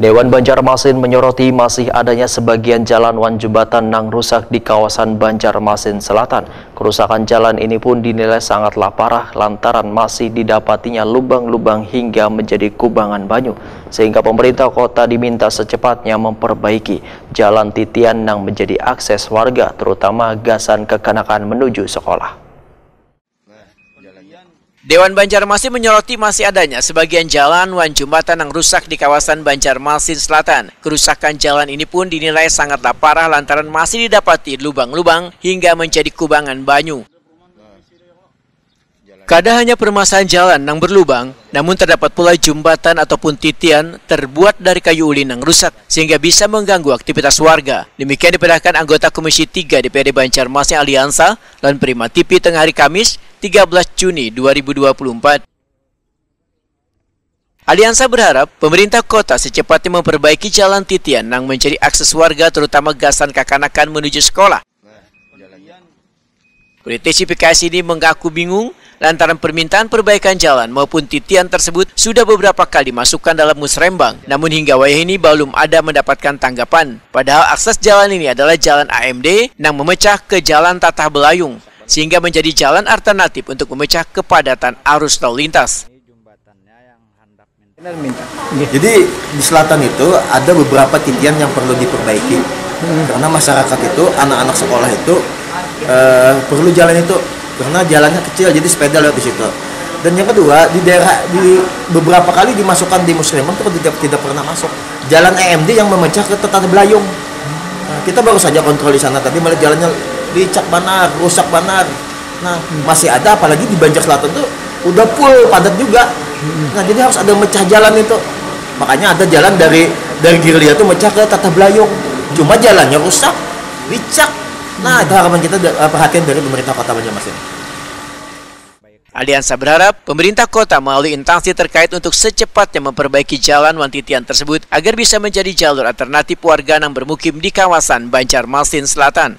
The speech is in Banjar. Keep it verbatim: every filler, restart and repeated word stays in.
Dewan Banjarmasin menyoroti masih adanya sebagian jalan wan jembatan nang rusak di kawasan Banjarmasin Selatan. Kerusakan jalan ini pun dinilai sangatlah parah lantaran masih didapatinya lubang-lubang hingga menjadi kubangan banyu, sehingga pemerintah kota diminta secepatnya memperbaiki jalan titian nang menjadi akses warga, terutama gasan kekanakan menuju sekolah. Dewan Banjarmasin menyoroti masih adanya sebagian jalan wan jembatan yang rusak di kawasan Banjarmasin Selatan. Kerusakan jalan ini pun dinilai sangatlah parah lantaran masih didapati lubang-lubang hingga menjadi kubangan banyu. Kada hanya permasalahan jalan yang berlubang, namun terdapat pula jembatan ataupun titian terbuat dari kayu ulin yang rusak sehingga bisa mengganggu aktivitas warga. Demikian dipadahkan anggota Komisi tiga D P R D Banjarmasin Aliansa lan Prima T V tengah hari Kamis, tiga belas Juni dua ribu dua puluh empat. Aliansa berharap pemerintah kota secepatnya memperbaiki jalan titian yang menjadi akses warga terutama gasan kakanakan menuju sekolah. Politisi P K S ini mengaku bingung lantaran permintaan perbaikan jalan maupun titian tersebut sudah beberapa kali masukkan dalam musrembang, namun hingga wayah ini belum ada mendapatkan tanggapan. Padahal akses jalan ini adalah jalan A M D yang memecah ke jalan Tatah Belayung, sehingga menjadi jalan alternatif untuk memecah kepadatan arus lalu lintas. Jadi di selatan itu ada beberapa titian yang perlu diperbaiki karena masyarakat itu, anak-anak sekolah itu eh, perlu jalan itu karena jalannya kecil, jadi sepeda lewat di situ. Dan yang kedua, di daerah, di beberapa kali dimasukkan di musrembang itu tidak tidak pernah masuk. Jalan A M D yang memecah ke Tetangga Belayung. Nah, kita baru saja kontrol di sana tadi, melihat jalannya licak banar, rusak banar. Nah, masih ada, apalagi di Banjar Selatan tuh udah full padat juga. Nah, jadi harus ada mecah jalan itu. Makanya ada jalan dari dari Girlia tuh mecah ke Tatah Belayung. Cuma jalannya rusak, licak. Nah, itu harapan kita da- perhatian dari pemerintah Kota Banjarmasin. Aliansa berharap pemerintah kota melalui instansi terkait untuk secepatnya memperbaiki jalan wan titian tersebut agar bisa menjadi jalur alternatif warga yang bermukim di kawasan Banjarmasin Selatan.